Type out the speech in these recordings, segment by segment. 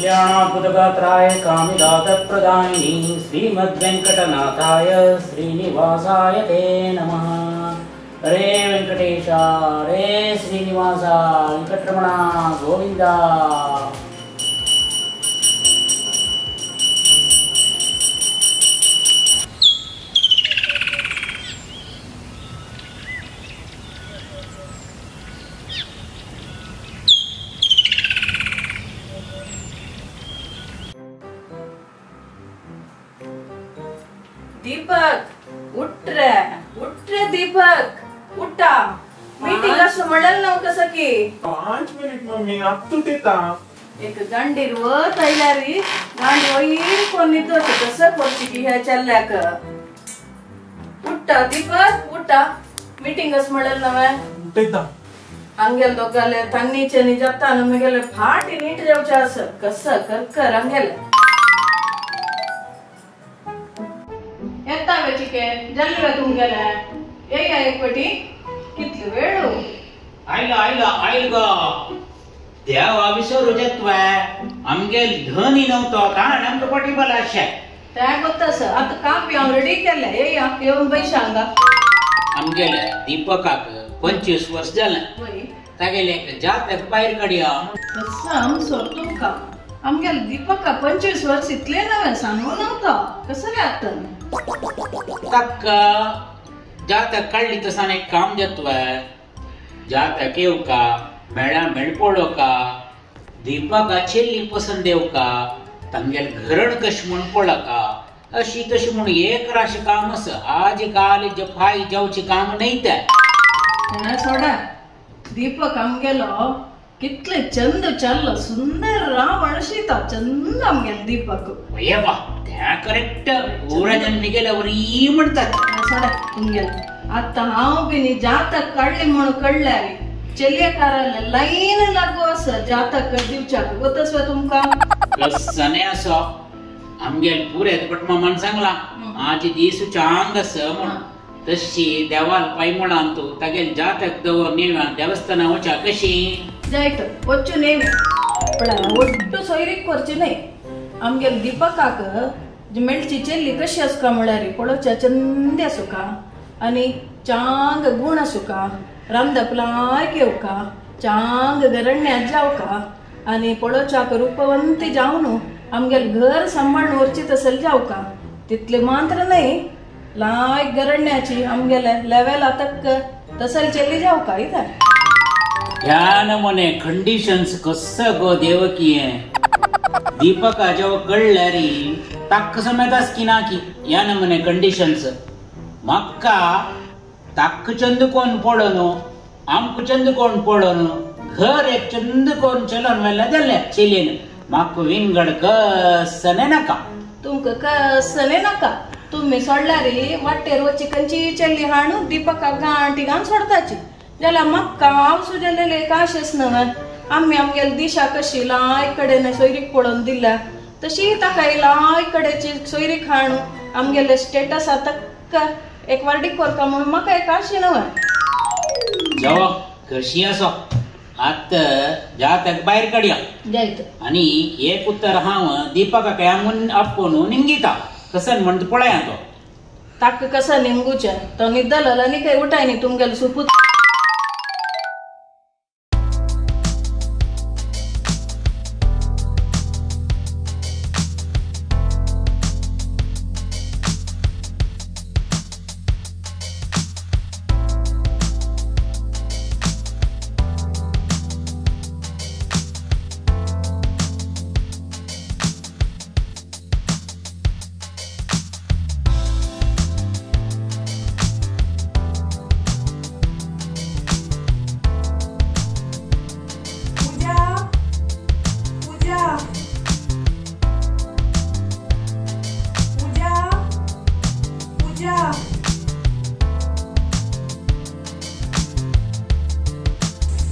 कल्याणाद्भुतगात्राय कामिदातप्रदायिनी श्रीमद्वेङ्कटनाथाय श्रीनिवासाय ते नमः। हरे वेंकटेश हरे श्रीनिवास वेंकटरमण गोविंद। दीपक उठ रे उठ रे दीपक उठा। मीटिंग असं म्हणल ना कसं की 5 मिनिट मम्मी आत्तुटेता एक गंडीर वत आयल्यारी गांडी वयर कोण निदोच कसं करची की ह्या चल्ल्याक। उठा दीपक उठा मीटिंग असं म्हणल नव्हे उठेता अंगेल दोगाले तन्नीचे नी जाता नमगेले फाटी नीट जावचे असं कसं कर कर अंगेले येता चिके जल्लवे तुमगेले येया एक पटी कितली वेळ आयलो आयलो आयल गो देवा विसरू जेत्वे आमगेल धनी नव्हतो कारण आमकां पटी अशें त्या गोत्तास आतां कापी हांव रेडी केले येया येवन बैश हांगा। आमगेले दीपकाक 25 वर्स जालें तागेले एक जातक भायर काडया कसो आमचो तुमकां आमगेले दीपका 25 वर्स इतले नवें सांगू नव्हतो कसं रे आतां ताका जातक काडली तसान एक काम जातवे जातक येवका मेळा मेळपळोका दीपका चेल्ली पसंत येवका तांगेल घरण कशें म्हूण पळोका अशी तशी म्हूण एक राशी काम आसा। आज काल जफाई जावचें काम न्हय तें सोडा दीपक आमगेलो कितले चंद चल्लो सुंदर राव अणशिता चंद आमगेलो दीपक येवा त्या करेक्ट उराजन मिगेले वरी म्हणतात सोडा तुमगेलो आतां हांव बी न्ही जातक काडली म्हणून कळ्ळ्यारी चेल्येकाराले लायन लागू आसा जातक दिवच्याक गोतसवे तुमकां कसने आसा आमगेल पुरेत बट मामान सांगला आज दीस चांग आसा म्हूण तशी देवाल पाय म्हणान तूं तागेल जातक दवर नेव्या देवस्थाना वच्या कशी जायत वच्चू नेवी पण ಒಟ್ಟು सोयरीक करची न्हय आमगेल दीपकाक मेळची चेल्ली कशी आसका म्हळ्यार पळोवच्या चंदी आसूका आनी चांग गूण आसूका रांदप लायक येवका चांग गरण्यात जावका आनी पळोवच्याक रूपवंती जावन आमगेल घर सांबाळून व्हरची तसल जावका तितले मात्र न्हय लायक गरण्याची आमगेले लेवेला तक्क तसल चेल्ली जावका इथं ह्या नमुने कंडिशन्स कसं गो देवकी दीपका जेव्हा कळ्ळ्यारी ताक्क समेतास की ना की ह्या नमुने कंडिशन्स म्हाका ताक्क चंद कोण पडोन आमकां चंद कोण पडोन घर एक चंद कोण चलोन मेळ्ळें जालें चेलेन म्हाका विंगड कसने नाका तुमकां कसने नाका तुमी सोडल्यारी वाटेर वची खंयची चेल्ली हाणून दीपका गांठी घालून सोडताची जाल्यार म्हाका हांव सुजेलेले काशेच न्हय आमी आमगेली दिशा कशी लायक कडेन सोयरीक पळोवन दिल्या तशी ताका लायक कडेची सोयरीक हाणू आमगेले स्टेटस तक्क एक वार्डीक करता म्हणून म्हाका एक आशे न्हय जावो कशी आसो आतां जातक भायर काडया जायत आनी एक उत्तर हांव दीपकाक म्हूण आपोवन निमगिता कसं म्हणटा पळया तो ताका कसं निमगुचें तो न्हिदलो आनी काय उठाय न्ही तुमगेलो सुपूत।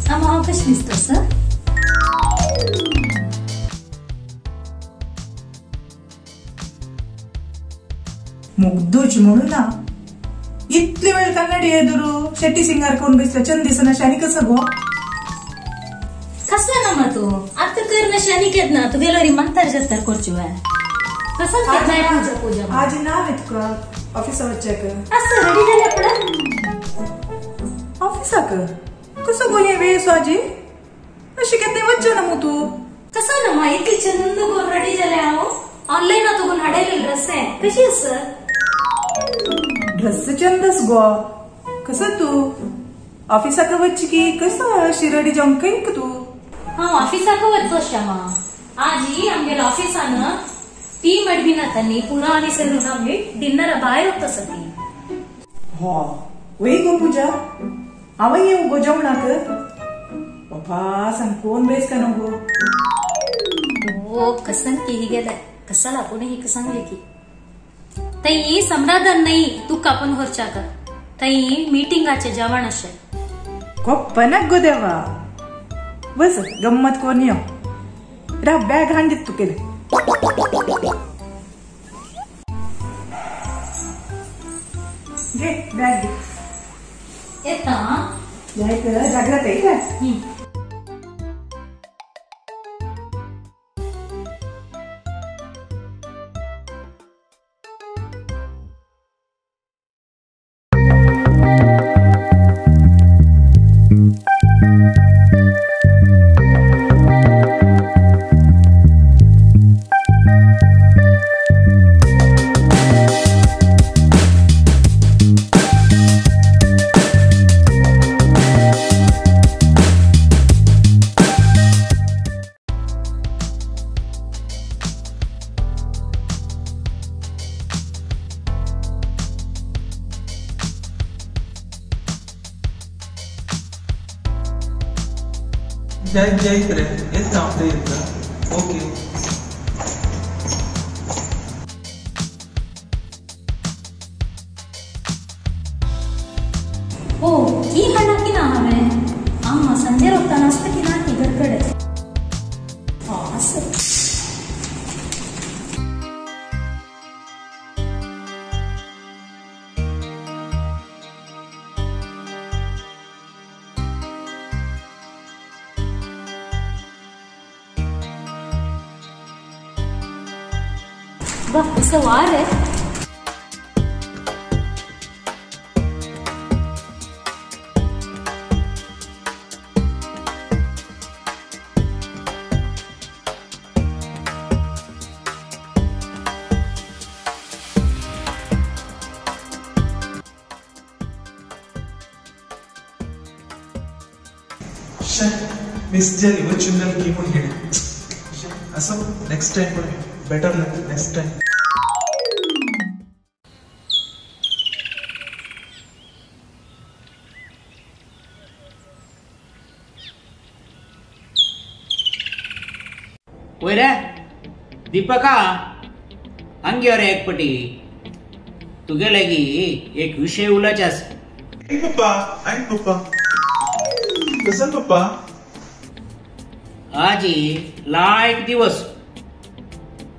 हांव कशें दिसता सर? मुग्धूच म्हणून ना इतली वेळ कन्नडी एदुरू शेट्टी सिंगार कोण बसला चंद दिसना आनी कसं गो कसं ना मग तू आता कर नशी आणि केत ना तू गेलो री मंतर जत्तर करचू आहे कसं नाही पूजा पूजा आज ना तुका ऑफिसा वच्चाक असं रेडी झाले आपण ऑफिसाक कसं गोनी वेळ स्वाजी अशी केत नाही वच्चा ना मग तू कसं ना मग इतकी चंद गोन रेडी झाले आहो ऑनलाईन तुगून हाडायले ड्रेस आहे कशी असं ड्रेस चंदस गो कसं तू ऑफिसाक वच्ची की कसं अशी रेडी जाऊन काही का तू? हा ऑफिसाक वचो श्यामा आजी आमगेल ऑफिसान टीम अडबिन आतानी पुन्हा आणि सेरून आम्ही डिनर बाहेर होत सती. हो वय गो पूजा हांव येऊ गो जेवणाक बाबा सांग कोण बेस का नको. हो कसन की ही गेलाय कसाला कोणी ही सांगले की तई समाधान नाही तू कापून वरच्या कर तई मीटिंगाचे जेवण असे कोप्पनक गो देवा बस गम्मत कोण यो रा बॅग हांडीत तू केले घे बॅग घे येता जायचं जाग्रत आहे का? जय जय रे येता हांव येता ओके. ओ की हाडा की ना हांवें आं संजय रोगता नासता की ना की गडगड असं वाह कसं वार आहे. मिस जाली वचून की म्हूण हेणी असो नेक्स्ट टाइम पण better luck next time. वय रे दीपका अंगे रे एक पटी तुगे लागी एक विषय उलोवचे आसा. पप्पा आयक पप्पा कसं पप्पा आजी लायक दिवस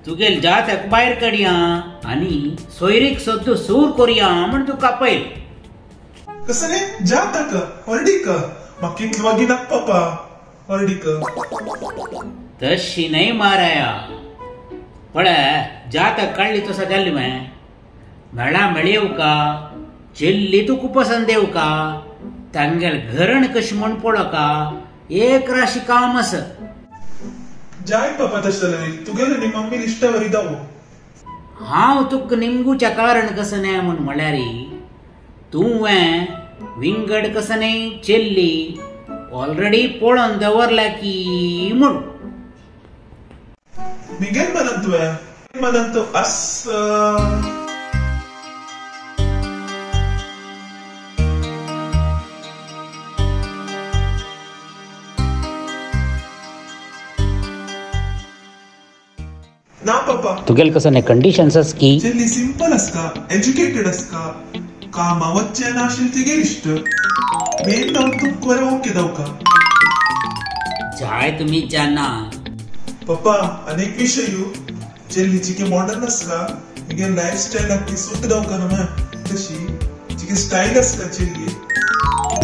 तुगेल जातक भायर काडया आनी सोयरीक सद्दू सूर कोरया म्हण तुका पयल. कसं रे जातक व्हरडीक म्हाका इतलो वागी नाका पप्पा व्हरडीक. तशी न्हय माराया पळय जातक काडली तसो जाल्ली मगे मेळा मेळयेवका चेल्ली तुका पसंत येवका तांगेल घरण कशें म्हण पळोवका एक राशी काम आसा. जाय पप्पा तशें जाल्यार तुगेले न्ही मम्मी इश्टावरी दावो. हांव तुका निमगुचें कारण कसं न्हय म्हूण म्हळ्यार तुवें विंगड कसं न्हय चेल्ली ऑलरेडी पळोवन दवरल्या की म्हूण. मिगेल मनान तुवें मनान तो आस ना पप्पा तुगेल कसं न्हय कंडिशन्स की चेल्ली सिंपल आसता एज्युकेटेड आसता कामा वच्चें नाशिल्लें तिगेल इश्ट मेन जावन तुमकां बरें ओके जावका. जाय तुमी जाना पप्पा अनेक विषय चेल्ली चिके मॉडर्न आसता तिगे लायफ स्टायल ती सूट जावका न्हू तशी चिके स्टायल आसता चेल्ली.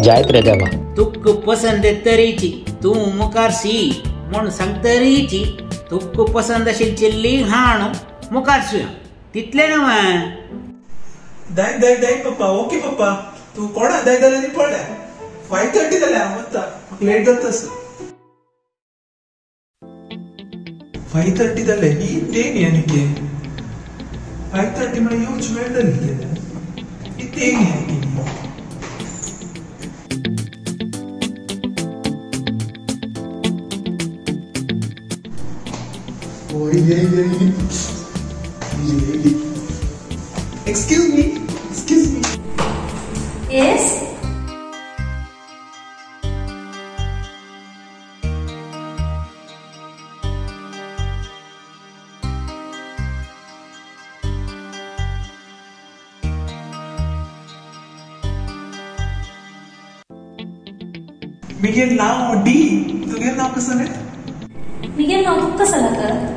जायत रे देवा तुका पसंत तरेची तूं मुखार सी म्हूण सांगतरीची तुका पसंद आशिल्ली चेल्ली हाणू मुखार सुया तितलें न्हू. दाय दाय दाय पप्पा. ओके पप्पा तूं कोणा दाय जाल्यार न्ही पळय 5:30 जाल्यार हांव वता म्हाका लेट जाता. 5:30 जालें ही ते न्ही आनी के 5:30 म्हळ्यार येवची वेळ जाली ही ते न्ही आनी. Excuse me, excuse me. Yes. Miguel नाव डी, तुगेल नाव कसं रे? मिगेल नाव तुका कसं लागलं?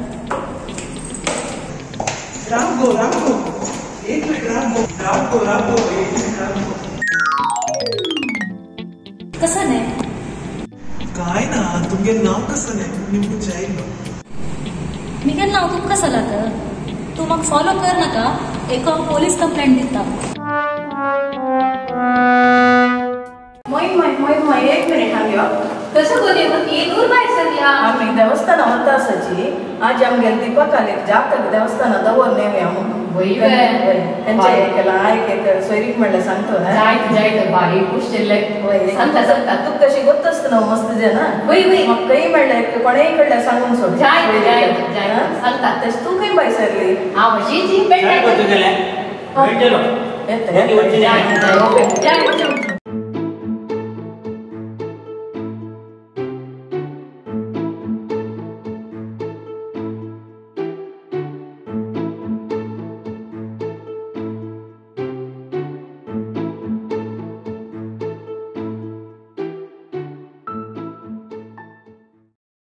राम गो राम गो एक मिनिट राम गो राम गो राम गो एक मिनिट राम गो. कसं नाही? काय ना तुमगेल नाव कसं नाही निमकून जाईल. मिगेल नाव तुका कसं लागलं? तू मग फॉलो कर नका एका पोलीस कंप्लेंट दिता. मोय मोय मोय मोय एक मिनिट हांव कसं गो देवकी दूर भायर सरल्या. आमी देवस्थाना वता आसाची आज आमगेर दीपकालेक जातक देवस्थाना दवर नेव्या तेंचे आयक सोयरीक म्हणल्यार सांगतो. जायत जायत बाई खूश केल्ले सांगता सांगता. तुका कशी गोत्त आसता न्हू मस्त जेना वय वय म्हाकाय म्हणल्यार कोणेय कडल्यान सांगून सोड. जायत जायत जायत सांगता. तशें तूं खंय भायर सरली? हांव अशीच येता.